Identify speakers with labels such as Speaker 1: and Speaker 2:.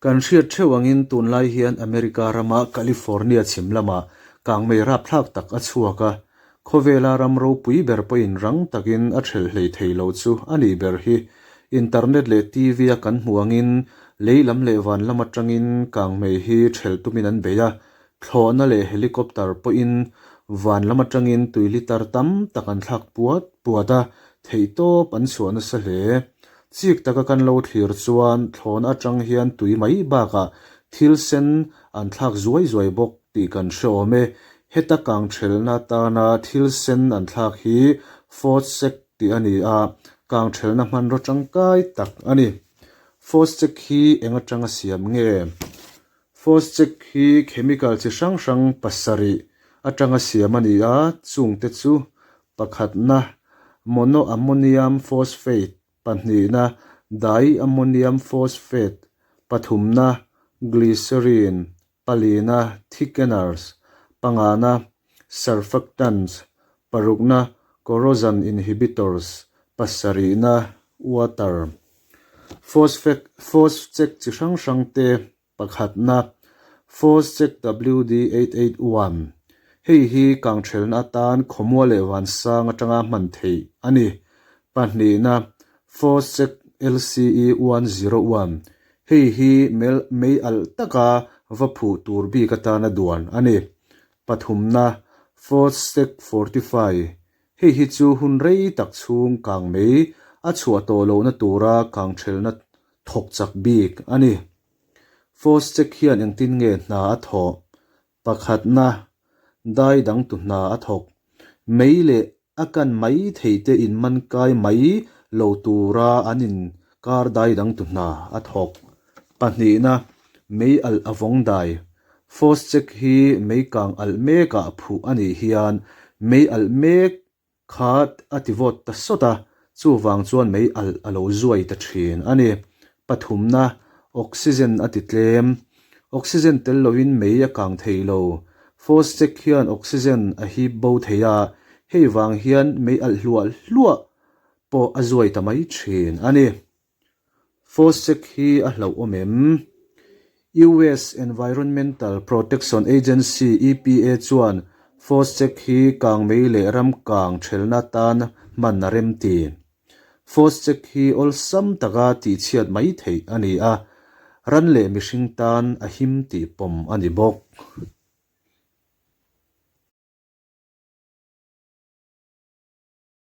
Speaker 1: Kan hriat theuh angin tunlai hian America rama California chhim lamah kangmei rapthlak tak a chhuak a, khawvela ram ropui ber pawhin rang takin a thelh hlei thei lo chu a nih ber hi. Internet leh TV a kan hmuh angin lei lam leh van lam atangin kangmei hi thelh tumin an bei a, thlawhna leh helicopter pawhin van lam atangin tui litre tam tak an thlak puat puat a, theihtawp an chhuah nasa hle. Chik taka kan lo thlir chuan thlawhna atang hian tui mai bakah thil sen an thlak zuai zuai bawk tih kan hre awm e. Heta kang thelna atana thil sen an thlak hi Phosphate tih a ni a, kang thelna hmanraw tangkai tak a ni. Phosphate hi eng atanga siam nge? Phosphate hi chemical chi hrang hrang pasarih atanga siam a ni a, chungte chu pakhatna monoammonium phosphate, pahnihna diammonium phosphate, pathumna glycerin, palina thickeners, pangana surfactants, parukna corrosion inhibitors, pasarihna water. Phosphate phosphate chi hrang hrang te Pakhatna, Phosphate WD881, Hei hi kangthelna atan khawmual leh vansang atanga hman theih a ni. Pahnihna, Phosphate LCE101, Hei hi mei alh taka va phuh tur bik atana duan a ni. Pathumna, Phosphate Fortify, Hei hi chu hun rei tak chhung kang mei a chhuah tawh lohna tura kangthelna thawk chak bik a ni. Phosphate hian engtin nge hna a thawh? Pakhatna, dai dangtu hna a thawk. Mei leh a kan mai theite inman kai mai lo tura an inkar dai dangtu hna a thawk. Pahnihna, mei alh a vawng dai. Phosphate hi mei kang alh mekah phuh a nih hian mei alh mek Kha a ti vawt ta sawt a, chuvang chuan mei alh a lo zuai ta thin a ni. Pathumna, oxygen a ti tlem. Oxygen tel loin mei a kang thei lo. Phosphate hian oxygen a hip bo thei a, hei vang hian mei alh hluah hluah pawh a zuai ta mai thin a ni. Phosphate hi a hlauhawm em? US Environmental Protection Agency, EPA, chuan phosphate hi kangmei leh ram kang thelna atan hman a rem ti. Phosphate hi awlsam taka tihchhiat mai theih a ni a, ran leh mihring tan a him tih pawm a ni bawk.